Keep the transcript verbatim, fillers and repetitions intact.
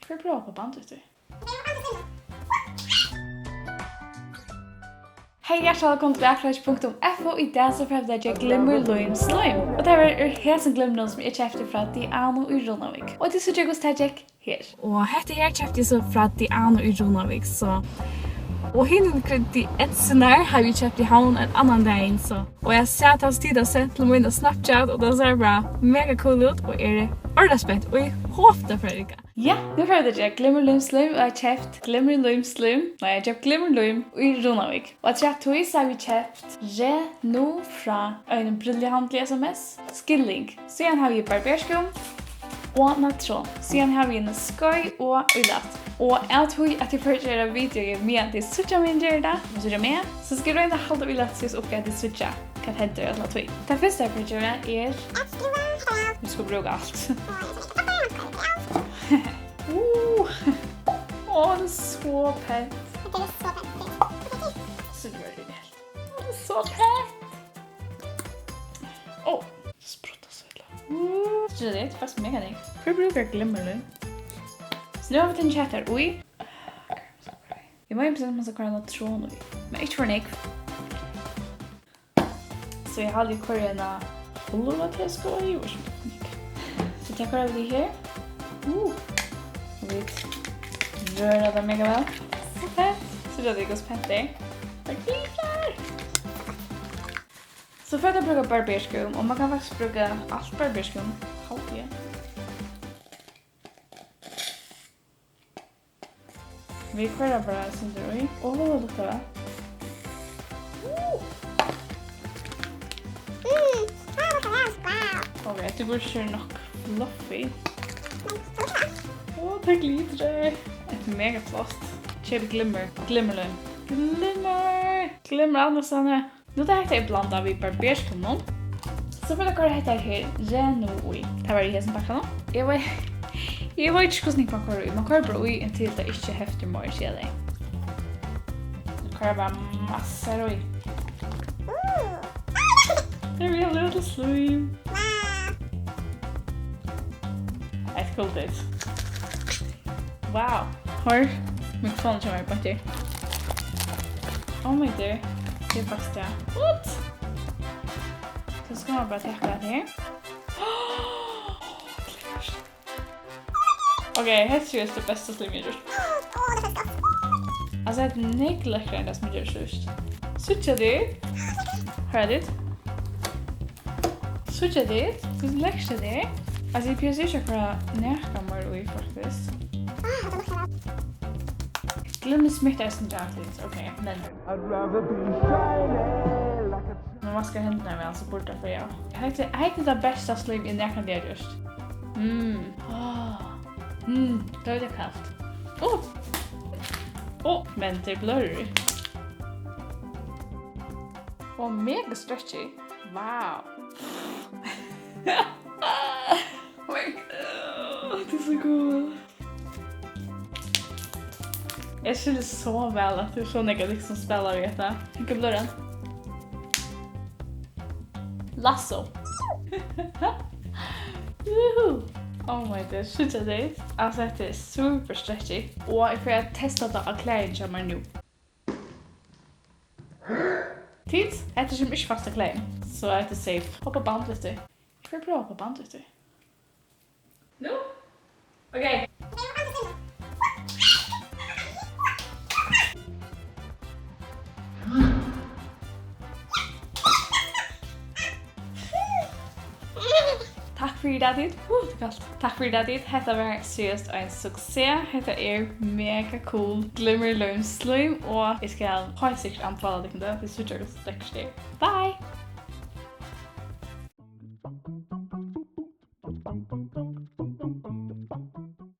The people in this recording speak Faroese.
Hví prøva upp á bandið eftir? Hey, hjartaliga vælkomin til Baklyktir punktum F O. Í dag so fara vit at gera glimmur, lím, slím. Og tað var úr hesum glimrinum, sum eg keypti frá Diana í Runavík. Og tit síggja, hvussu tað gekk her. Og hetta her keypti eg so frá Diana í Runavík, so. Og hin ingrediensirnar havi eg keypt í Havn ein annan dagin, so. Og eg sá tað, tit hava sent til mín á Snapchat, og tað sær bara mega cool út, og eg eri ordiliga spent, og eg hopi, tað fer at rigga. Ja, nú fara vit at gera glimmur, lím, slím, og eg havi keypt glimmur, lím, slím. Nei, eg havi keypt glimmur, lím í Runavík. Og afturat tí so havi eg keypt Renew frá einum brilljuhandli, S M S, Skilling. Síðan havi eg barberskúm og Natron. Síðan havi eg eina skeið og ílat. Og av tí at eg fari at gera video meðan tit síggja meg gera tað, og síggja meg, so skal eg royna at halda ílatið so uppi at tit síggja, hvat hendir alla tíð. Tað fyrsta eg fari at gera er at skrúva hetta av. Vit skulu brúka alt. Uh. Ó, tað er so pent. Hetta er so pent. So gjør tað helt. Ó, tað er so pent. Ó, tað spruttar so illa. Uh, so er tað faktiskt mega nógv. Hví brúka eg glimmur nú? So nú hava vit tað kettar í. Eg má eisini, man skal koyra Natron í. Men ikki for nógv. So eg haldi, eg koyri eina hálva teskeið, jú, ikki nógv. So tað koyra vit í her. Uh. Og vit røra tað mega væl. So pent. So røra vit, hvussu pent tað er. Tað glitrar. So fari eg at brúka barberskúm, og man kann faktiskt brúka alt barberskúm, haldi eg. Vit koyra bara eitt sindur í. Áh, luktar væl. Mm. Mm, tað luktar væl, wow. Ok, hetta burtur sær nokk fluffy. Men tað luktar væl. Áh, tað glitrar. Eitt mega flott. Keyp glimmur. Glimmurlím. Glimmur. Glimmur, annars hann er Nú tá hetta er blandað við barberskúminum, so fari eg at koyra hetta her Renew í. Tað var í hesum pakkanum. Eg veit, eg veit ikki, hvussu nógv man koyrir í. Man koyrir bara í, inntil tað ikki heftir meir, siga tey. Eg koyri bara massar í. There we have a little slím. Eitt cool taste. Wow. Hoyr, mikrofonin hjá mær er beint her. Oh my dear. Tað er fast, ja. What? So skal man bara taka tað her. Ok, hetta er seriøst tað besta slím eg havi gjørt. Altso, hetta er nógv lekkri enn tað sum eg gjørdi síðst. Síggja tit? Hoyra tit? Síggja tit, hvussu lekkurt hetta er? Altso, eg plagi ikki at koyra nakað meir í, faktiskt. Ah, tað luktar væl. Glimmur smittar eisini til andlit, ok, men I'd rather be shining like a man vaskar hendurnar væl, so burdi tað fara av. Hetta, hetta er tað besta slím, eg nakrantíð havi gjørt. Mm. Ah. Mm, tað er kalt. Ó. Ó, men tað er blurry. Og mega stretchy. Wow. Oh my God, tað er so cool. Eg skilji so væl, at tað er so nógv av tykkum sum spæla við hetta. Hygg, blurran. Lasso. Juhu. Oh my God, síggja tit? Altso, hetta er super stretchy. Og eg fari at testa tað á klæðini hjá mær nú. Tit, hetta kemur ikki fast á klæðum, so hetta er safe. Hoppa band, veitst tú. Eg fari at prøva at hoppa band, veitst tú. Nú? Ok. Takk fyri tað, tit. Uh, tað er kalt. Takk fyri tað, tit. Hetta var seriøst ein suksess. Hetta er mega cool glimmur, lím, slím, og eg skal heilt sikkurt anbefala tykkum tað. Tit síggja, hvussu lekkurt tað er. Bye!